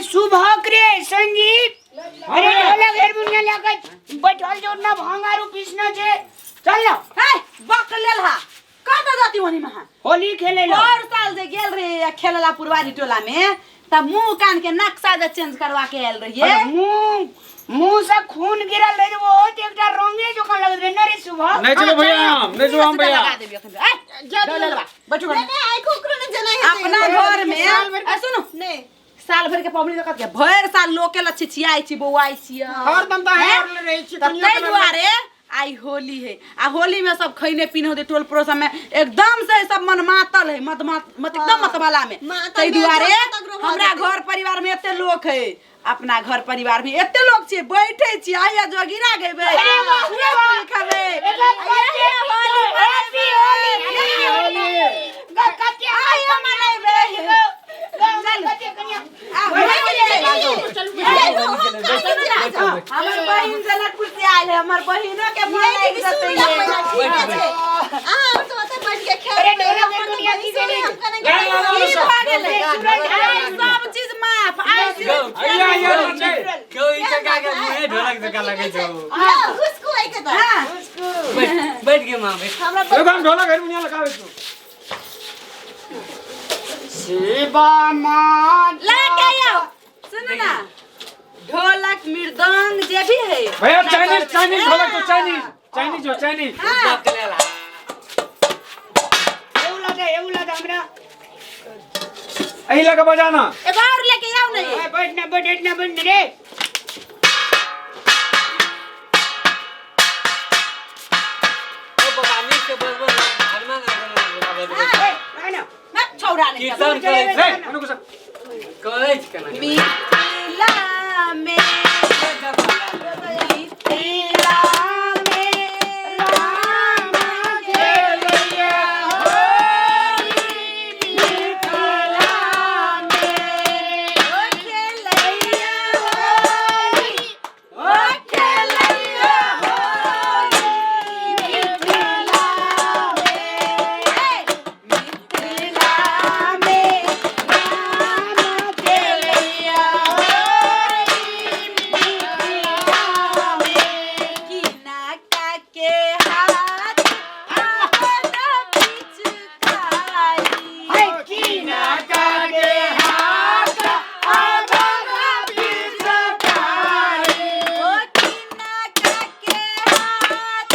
सुभक रे संजीत, अरे ढोलक हारमोनिया लए के बैठल जो ना, भांग आरू पीसना छे, चल ना। हे बक लेल हा, कत जाती ओनी में? होली खेले लो। और साल जे गेल रहे खेलला पुरवारी टोला में, तब मुंह कान के नक्शा जे चेंज करवा के आयल रहिए। मुंह मुंह से खून गिरल रहे, वो होत एकटा रंगे जोका लगत रहे न रे सुबह। नहीं चलो भैया, हम नहीं चलो हम भैया। लगा देबी अखन। ए डोललवा बैठू घर में। नहीं, आई कुकरो ने जना है। अपना घर में साल भर आ सुनो, नहीं। साल भर के पबनी देखत के भर साल लोग के लछिछियाई छी, बौआई छी। हरदम तऽ हैं? है रहै छी। तऽ ताहि दुआरे आई होली है, आ होली में सब खैने पीने होते, टोल पड़ोस में एकदम से सब मन मातल है, मत मत मत एकदम मतवाला में। मातल ताहि में दुआरे एकदम तगड़ो भऽ हमरा जेतै। घर परिवार में एते लोक है, अपना घर परिवार में एते लोग छियै, बैठे छियै, आइया जोगिरा गेबै, अरे वाह, रे वाह। खेबै। एकर कते हैप्पी होली, हैप्पी होली। कते आइया मनेबै। चल कते कनिया। आ, हमर बहिन जनकपुर से आयल है, हमर बहिनो के मन लागि जेतै। अरे ढोलक हारमोनिया की गेली? की भऽ गेलै? आइ सब चीज माफ, आइ सिर्फ आइया आइया नहीं। क्यों ई काका के मुँहे ढोलक जकाँ लगै छौ? हाँ। बैठ बैठ गे माँ, बैठ। देखो, हम ढोलक हारमोनिया लगावे छु। शिवा माता। ला के आओ, सुन ना, ढोलक मृदंग जे भी है। भैया, चाइनीज चाइनीज ढोलक तो, चाइनीज चाइनीज हो, चाइनीज। हाँ। बाप के लेला। એવું લાગે, એવું લાગે हमरा। यही लगा बजाना। एगो और लेके आओ ना ये। बैठ ना, बैठ ना, बैठ रे। ओ बाबा, नीक से बजबो ने, हनुमान बजबै छै। ए, ना। ना छौड़ा नहीं। कीर्तन करै ए छै। अनुको सर। करै छै केना? मिथिला में, मिथिला में राम खेलैया होली, मिथिला में ओ खेलैया होली, ओ खेलैया होली, मिथिला में, मिथिला में राम खेलैया होली, मिथिला में। किनाका के हाथ आपन पिचकारी। हाय कीना के हाथ आधा पिचकारी। ओ किनाका के हाथ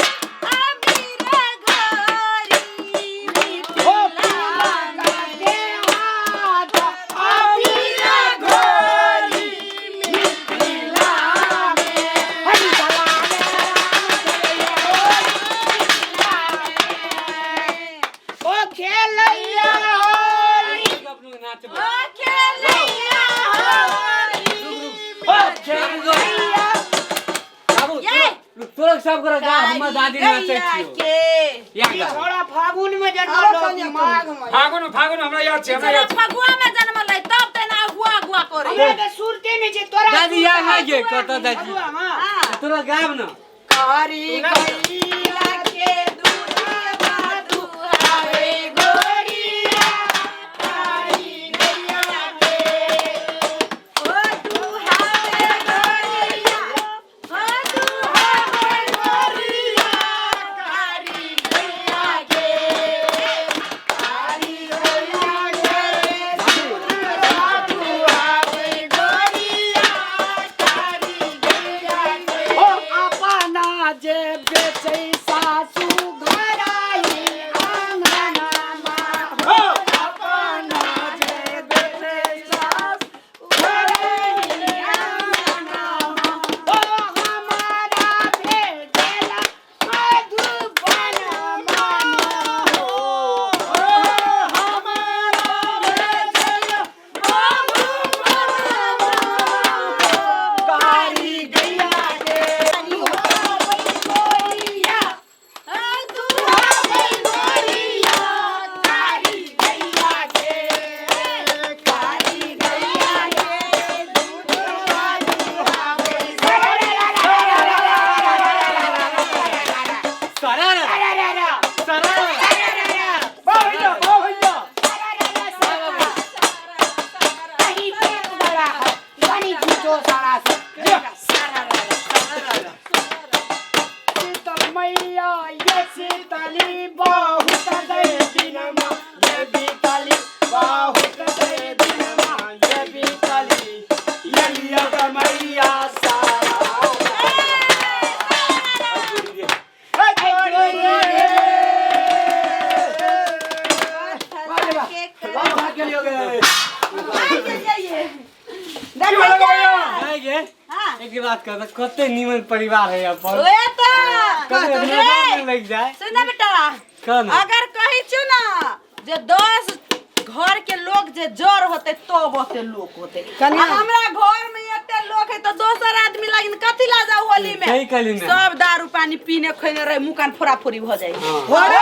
अबीर घोरी, मिथिला में। के हाथ अबीर घोरी, मिथिला में। हरि चला। ओ खेलैया होली। अपनो नाचबै। ओ खेलैया होली। ओ खेलैया। बाबू, ये! तोरा सब गोरा गा, हमर दादी नाचै गैया छियौ। के या ई गा। छोड़ा फागुन में जन्मल लोग, माघ में। फागुन में, फागुन में हमरा याद छै, हमरा जरा याद छै। फगुआ में जन्मल है तब तेना अगुआ अगुआ करे। हमरा के सुरते नहीं छै तोरा। दादी या ना गे, कतऽ दादी? फगुआ में। हाँ। तोरा गाब न। कारी गैया के दूधवा दुहावे गोरिया, कारी गैया के। ओ दुहावे गोरिया, ओ दुहावे गोरिया, कारी गैया के, कारी गैया के दुहावे गोरिया, कारी गैया के। ओ अपना जे बेचै। छो सारा शीतल मैया ये शीतली बहुत दे दिनमा ये बीतली बहुत दे दिनमा ये बीतली ये लिया मैया सारा नहीं गे हाँ। एक बात कर कते नीमन परिवार है अपन ओए तो कते रे, नजर लग जाए सुन ना बेटा कौन अगर कही छु ना जे 10 घर के लोग जे जर होते तब होते लोग होते आ हमरा घर में एते लोग है तो दोसर आदमी लागिन कथी ला जाऊ होली में सही कहली ना। सब दारू पानी पीने खैने रहे मुंह कान फोड़ा फोड़ी भ जाई भैया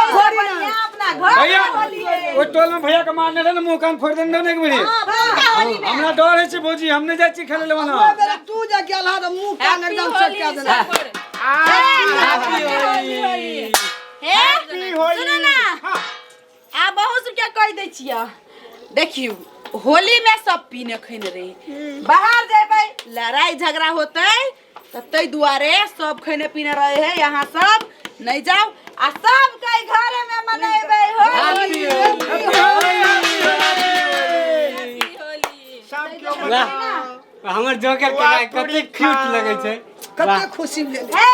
अपना घर में होली है ओइ टोल में भैया के मारने रहे ने मुंह कान फोड़ देने रहे ने एक बेरी हाँ, हमरा डर है छै भौजी हम नहीं जाइ छी खेले ले वना बेरा तू जा गेल हा तऽ मुँह कान हैप्पी एकदम होली चटका देना सब। हैप्पी होली हे सुनो ना आ बहुत सबके कहि दै छियै देखियौ होली में सब पीने खैने रहे बाहर जेबै लड़ाई झगड़ा होतै तऽ ताहि दुआरे सब खैने पीने रहे है यहाँ सब नहीं जाओ आ सब के घरे में मनेबै होली वाह हमर जोकर के कते क्यूट लगे छै कते खुशी भेल हे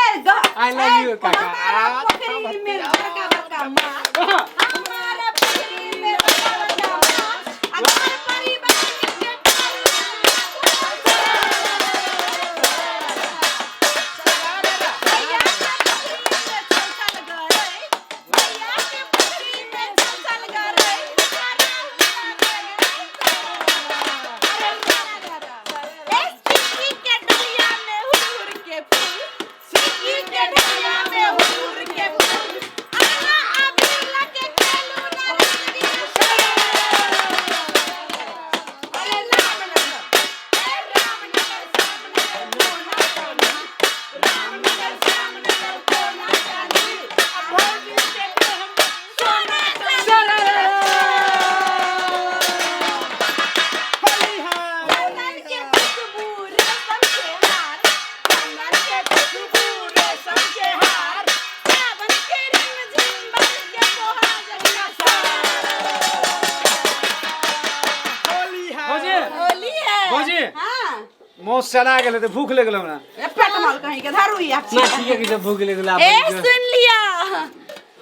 I love you, काका। हमारा पोखरी में बड़का बड़का माछ हमारा पोखरी में बड़का बड़का माछ आ घर परिवार के भैया के पोखरी में चल गए भैया के पोखरी में चल गए सिक्की के डलिया में हुर के फूल सिक्की के डलिया में हुर के फूल आना अभी लगे खेलू ना रंगी अरे रामनगर ए रामनगर श्यामनगर कोना कोना रामनगर श्यामनगर कोना चांदी भौजी के सोना चांदी चंदन के खुशबू रेशम के हार चंदन के खुशबू रेशम के हार सावन के रिमझिम बन के बोहा जगना भौजी होली है भौजी। हाँ मौस सड़ा गेलै तऽ भूख लागि गेल हमरा ए, पेट माल कहीं के धरू ई ना ठीक है जब भूख लगला ए सुन लिया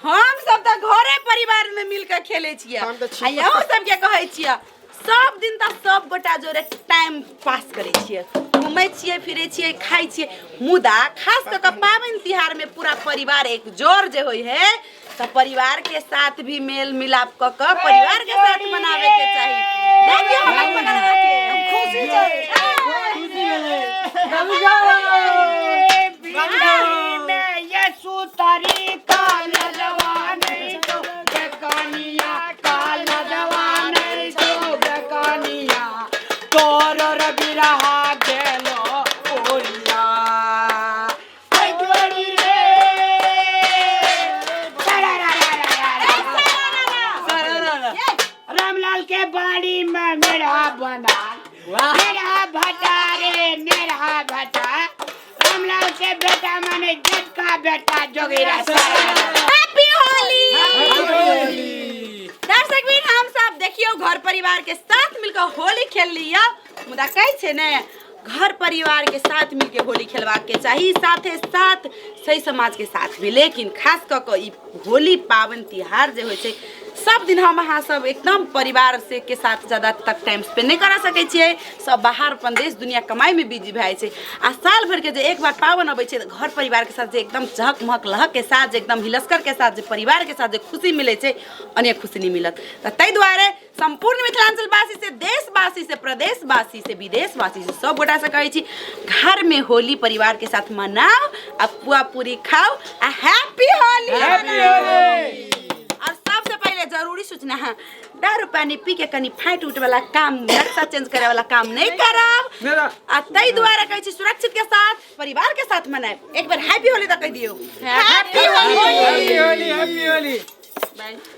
हम सब तऽ घरे परिवार में मिलकर खेले छियै आ यहू सबके कहै छियै सब दिन तऽ सब गोटा जोरे टाइम पास करै छियै घूमै छियै फिरै छियै खाइ छियै मुदा खास कऽ कऽ पाबनि तिहार में पूरा परिवार एक जोर जे होइ है तऽ परिवार के साथ भी मेल मिलाप कऽ कऽ परिवार के साथ मनावे के चाही देखियौ हमर पकड़वा के खुशी छै खुशी भेलै में ये सुतरी काल जवानी तो बेकानिया काल जवानी तो बेकानिया तोर रवि रहा गेलो ओरिया ऐ जोड़ी रे रामलाल के बाड़ी में मेरा बना वाह मेरा भटा रे मेरा भटा रामलाल के बेटा माने जट का बेटा जोगीरा सारा हैप्पी होली होली दर्शक बीन हम सब देखियो घर परिवार के साथ मिलकर होली खेल लिया मुदा कहै छै ने घर परिवार के साथ मिलके होली खेलबाक के चाही साथे साथ सही समाज के साथ भी लेकिन खास कऽ कऽ ई होली पाबनि तिहार जे होइ छै सब दिन हम अहाँ सब एकदम परिवार से के साथ ज़्यादा तक टाइम स्पेंड नहि करा सकै छियै सब बाहर अपन देश दुनिया कमाइमे बिजी भए जाइ छै आ साल भरिके जे एक बार पाबनि अबै छै तऽ घर परिवारके साथ जे एकदम चहक महक लहक के साथ जे एकदम हिलस्कर के साथ जे परिवारके साथ जे खुशी मिलै छै अन्य खुशी नहि मिलत तऽ ताहि दुआरे सम्पूर्ण मिथिलाञ्चलवासी से देशवासी से प्रदेशवासी से विदेशवासी से सब गोटासँ कहै छी घरमे होली परिवारके साथ मनाउ आ पुआ पूरी खाउ आ हैप्पी होली हैप्पी होली और सबसे पहले जरूरी सूचना है दारू पानी पी के कनी फाइट उठ वाला काम नक्शा चेंज करे वाला काम नहीं करब मेरा आ ताहि दुआरे कहै छी सुरक्षित के साथ परिवार के साथ मनायब एक बार हैप्पी होली तऽ कहि दियौ happy Holi happy Holi happy Holi bye.